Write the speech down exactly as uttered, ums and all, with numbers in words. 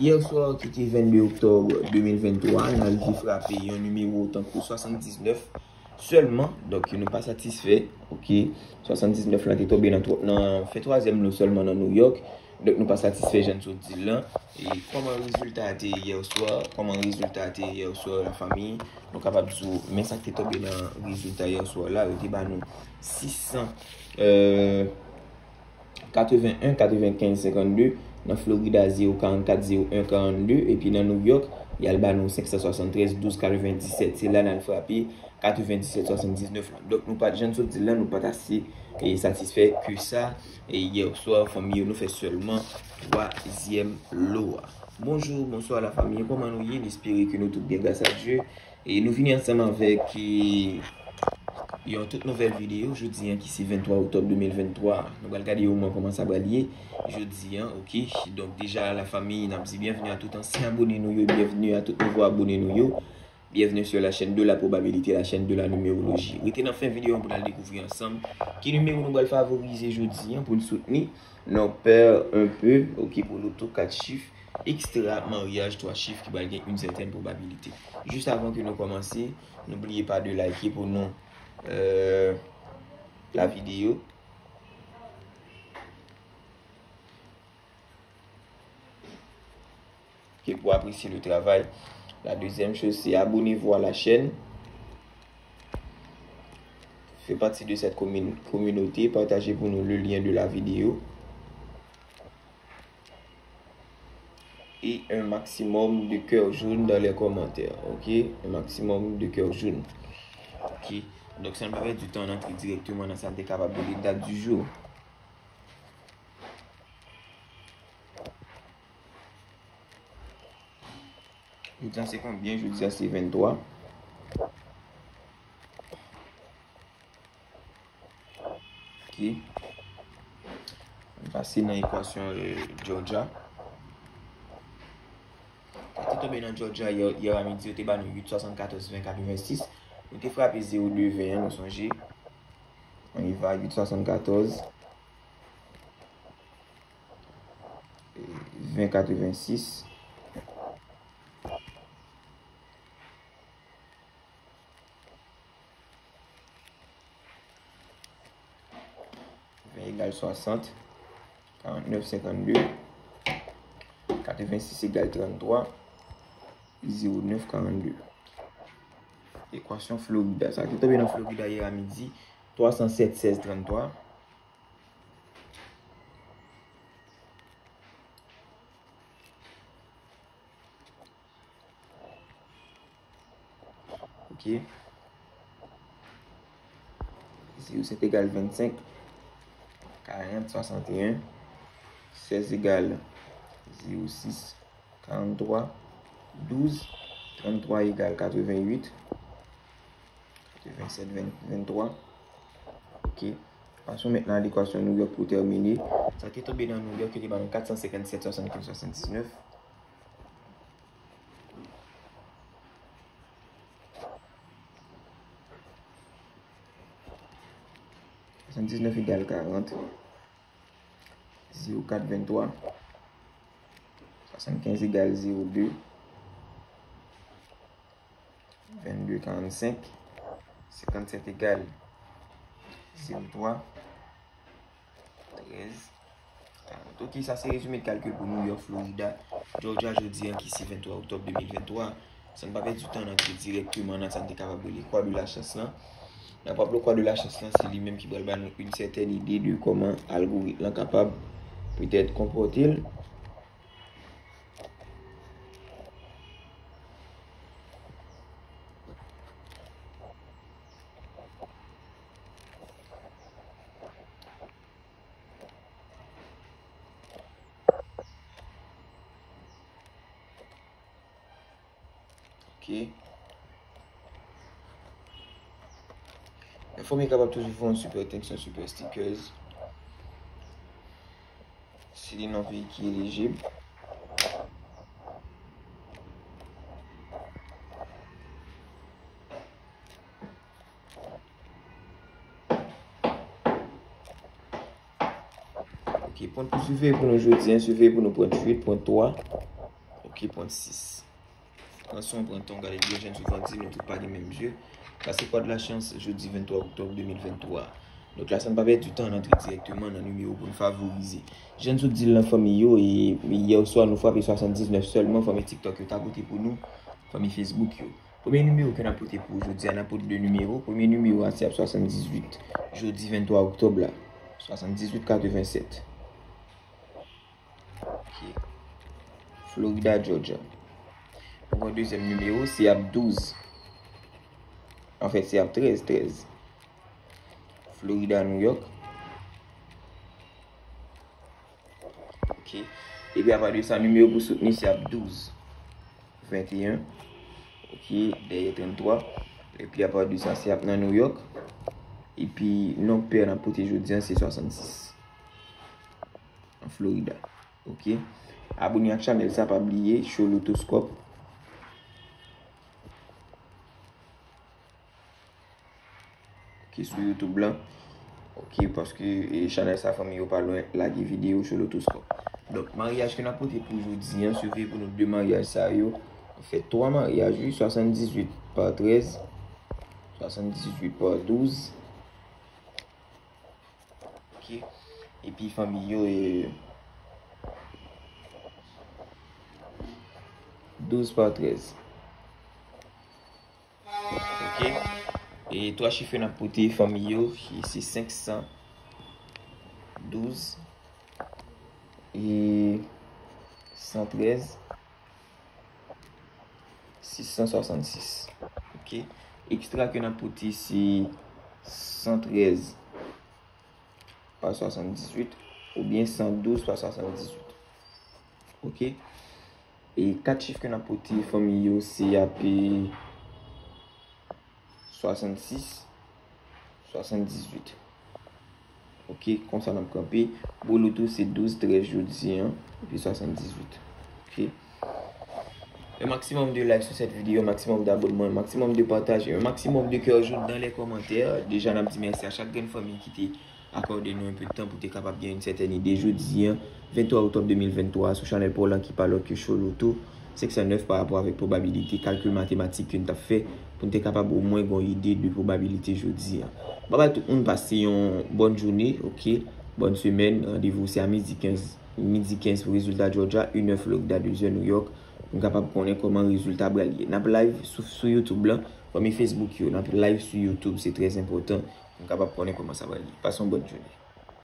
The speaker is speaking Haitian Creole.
Yè swa, ki te vennde oktòb de mil venntwa, n arive frape yon nimewo tankou swasanndiznèf sèlman. Donk, nou pa satisfè. Ok, swasanndiznèf lan te tonbe nan, twa- nan fè twazyèm lo sèlman nan New York. Donk, nou pa satisfè jan n sot di l lan. E kòman rezilta a te ye yè swa? Kòman rezilta a te ye yè swa, lafanmi? Nou kapab di w, men sa k te tonbe nan rezilta yè swa la, yo te ba nou sis san, euh, katreven en, katrevenkenz, senkannde. Nan Florida, zewo karannkat, zewo en, karannde. Epi nan New York, y al ba nou senk san swasanntrèz, douz katrevendisèt. Se la n al frape katrevendisèt swasanndiznèf lan. Donk, nou pa t, jan n sot di l lan, nou pa t ase, e, satisfè ke sa. E yè swa, fanmi yo, nou fè sèlman twazyèm lo a. Bonjou, bonswa, lafanmi, kòman nou ye? N espere ke nou tout byen, gras a Dye. E nou vini ansanm avèk, e, yon tout nouvèl videyo jodi an ki se venntwa oktòb de mil venntwa. Nou pral gade yon mwen kòman sa pral ye jodi an, ok? Donk, deja, lafanmi, n ap di byenveni a tout ansyen abone nou yo, byenveni a tout nouvo abone nou yo. Bienvenue sur la chaîne de la probabilité, la chaîne de la numérologie. Rete nan fen videyo an pou n al dekouvri ansanm ki nimewo nou pral favorize jodi an pou n soutni nos pères un peu, ok, pou loto kat chif, ekstra maryaj twa chif ki pral gen une certaine probabilité. Jis avan ke nou kòmanse, n'oubliez pas de liker pou nou, euh, la vidéo. Ok, pou apresye le travay. La deuxième chose, c'est abonnez-vous à la chaîne. Faites partie de cette commun- communauté. Partagez pour nous le lien de la vidéo. Et un maximum de cœur jaune dans les commentaires. Ok? Un maximum de cœur jaune. Ok. Donk, san n pa pèdi tan, n antre dirèkteman nan sa n te kapab rele dat du jour. Jodi a se konbyen? Jodi a se venntwa. Ok. Ann pase nan ekwasyon, euh, Georgia. Sa te tonbe nan Georgia yè, yè a midi, yo te ba nou uit swasannkatòz ven katrevensis. Nou te frape zewo de ven an, nou sonje. On y va, uit swasannkatòz ven katrevensis. Ven egal swasant, karantnèf senkannde, katrevensis egal tranntwa, zewo nèf karannde. Ekwasyon Florida. Sa ki tonbe nan Florida yè a midi, twa san sèt sèz tranntwa. Ok. Zewo sèt egal vennsenk. Karant, swasanteyen. Sèz egal zewo sis, karantwa. Douz, tranntwa egal katrevenuit. Katrevensèt, ven, venntwa. Ok. Pasyon mentnan a lekwasyon New York pou tèmine. Sa te tonbe nan New York, yo te ba nou kat san senkannsèt, swasannkenz, swasanndiznèf. Swasanndiznèf egal karant. Zewo kat venntwa. Swasannkenz egal zewo de. Vennde karannsenk. Senkannsèt egal zewo twa. Trèz. Ok, sa se rezime kalkil pou New York, Florida, Georgia jodi an ki se venntwa oktòb de mil venntwa. San n pa pèdi tan, n antre dirèkteman nan sa n te kapab rele kwa de la chans lan. N ap raple kwa de la chans lan, se li menm ki pral ba nou une certaine idée de kòman algoritm lan kapab petèt konpòte l. Ok. Enfòme kapab toujou fè yon super thanks, yon super stickers. Si li nan peyi ki elijib. Ok, pwen pou siveye pou nou jodi an, siveye pou nou pwen uit, pwen twa. Ok, pwent sis. Pran swen, pran tan, gade byen, jèn sou fè di, nou tout pa gen menm je. Sa se Kòd Lachans, jodi venntwa oktòb de mil venntwa. Donk la, san n pa pèdi tan, n antre dirèkteman nan nimewo pou n favorize. Jèn sou di l lan, fanmi yo, e yè swa nou frape swasanndiznèf sèlman, fanmi TikTok yo ta pote pou nou, fanmi Facebook yo. Premye nimewo ke n ap pote pou jodi a, n ap pote de nimewo. Premye nimewo a se ap swasanndizuit, jodi venntwa oktòb la. Swasanndizuit katrevensèt. Ok. Florida, Georgia. Nou gen dezyèm nimewo, se ap douz. Anfèt, se ap trèz, trèz. Florida, New York. Ok. Epi apa de sa, nimewo pou soutni se ap douz, venteyen. Ok, dèyè tranntwa. Epi apa de sa, se ap nan New York. Epi non pè n ap pote jodi a, se swasannsis. An Florida. Ok. Abone ak chanèl sa, pa bliye, Show Lotoskòp. Ok, sou YouTube lan. Ok, paske e, chanèl sa, fanmi yo pa lwen lage videyo sou Lotoskòp. Donk, maryaj ke n ap pote pou jodi an, swiv pou nou de maryaj sa yo. Nou fè twa maryaj, wi, swasanndizuit pa trèz, swasanndizuit pa douz. Ok. Epi fanmi yo, e, douz pa trèz. Ok. E twa chif n ap pote, fanmi yo, ki se senk san douz e san trèz, sis san swasannsis. Ok. Ekstra ke n ap pote se san trèz pa swasanndizuit oubyen san douz pa swasanndizuit. Ok. E kat chif ke n ap pote, fanmi yo, se ap swasannsis, swasanndizuit. Ok, konsa n ap kanpe. Bolo tou se douz, trèz jodi an, epi swasanndizuit. Ok. Un maximum de like sur cette vidéo, un maximum d'abonnement, un maximum de partage, un maximum de cœur jaune dans les commentaires. Deja, n ap di mèsi a chak grenn fanmi ki te akòde nou enpe tan pou te kapab gen yon sètèn ide. Jodi an, venntwa oktòb de mil venntwa, sou chanèl pa w lan ki pa lòt ke Show Loto senk san nèf pa rapò avèk pwobabilite, kalkil matematik ke n t ap fè pou n te kapab omwen gen yon ide de pwobabilite jodi an. Babay tout moun, pase yon bòn jounen, ok? Bòn semèn, randevou se a midi kenz, midi kenz pou rezilta Georgia, inè Florida, dezè New York, pou n kapab konnen kòman rezilta pral ye. N ap live sou, sou YouTube lan, fanmi Facebook yo, n ap live sou YouTube, se trè enpòtan pou n kapab konnen kòman sa pral ye. Pase yon bòn jounen.